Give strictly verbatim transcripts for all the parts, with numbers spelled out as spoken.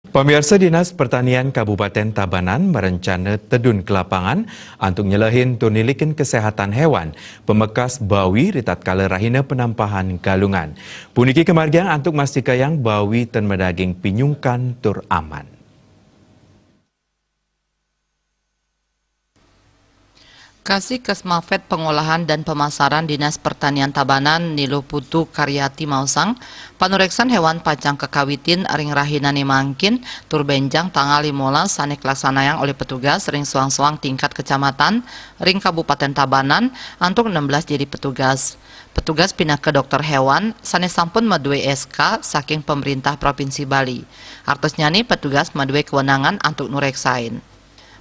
Pamiarsa, Dinas Pertanian Kabupaten Tabanan merencana tedun ke lapangan antuk nyelehin tur nilikin kesehatan hewan pemekas bawi ri tatkala rahina penampahan galungan. Puniki kemargiang antuk mastikayang bawi ten medaging pinyungkan tur aman. Kasih Kesmafet Pengolahan dan Pemasaran Dinas Pertanian Tabanan Niluh Putu Karyati maosang, panureksan hewan pacang kakawitin ring rahinane mangkin tur benjang tanggal limolas sane kalaksanayang olih petugas ring soang-soang tingkat kecamatan ring Kabupaten Tabanan antuk enam belas diri petugas. Petugas pinaka dokter hewan sane sampun madue S K saking pemerintah Provinsi Bali. Artosnyane petugas madue kewenangan antuk nureksain.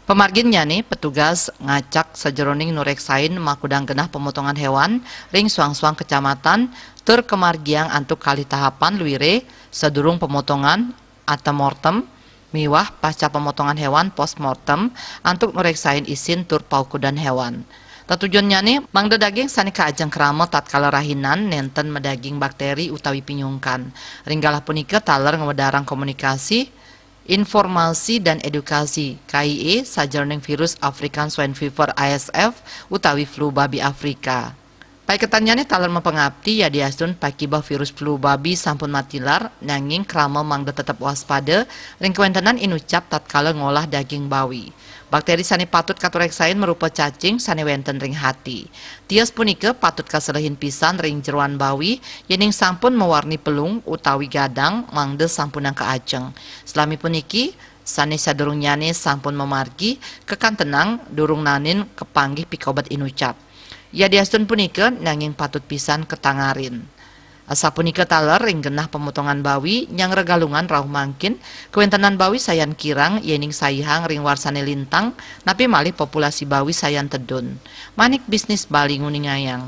Pamarginnyane, petugas ngacak sajeroning nureksain makudang genah pemotongan hewan ring suang-suang kecamatan, tur kamargiang antuk kalih tahapan luire sadurung pemotongan, antemortem, miwah pasca pemotongan hewan, postmortem, antuk nureksain isin tur paukudan hewan. Tetujonnyane mangda daging sane kaajeng krama tatkala rahinan nenten madaging bakteri utawi pinyungkan. Ring galah punika taler ngwedarang komunikasi, informasi dan edukasi K I E sajeroning virus African Swine Fever, A S F, utawi flu babi Afrika. Paiketannyane taler mapangapti yadiastun pakibeh virus flu babi sampun matilar, nanging krama mangda tetep waspada ring kawentenan inucap tatkala ngolah daging bawi. Bakteri sane patut katureksain marupa cacing sane wenten ring hati. Tios punika patut kaselehin pisan ring jeroan bawi yening sampun mawarni pelung utawi gadang mangda sampunang kaajeng. Salami puniki, sane sadurungnyane sampun mamargi, kakantenang durung naenin kapanggih pikobet inucap. Yadiastun punika, nanging patut pisan katangarin. Asapunika taler ring genah pemotongan bawi nyang ring galungan rauh mangkin, kawentenan bawi sayan kirang yening saihang ring warsane lintang, napi malih populasi bawi sayan tedun. Manik Bisnis Bali nguningayang.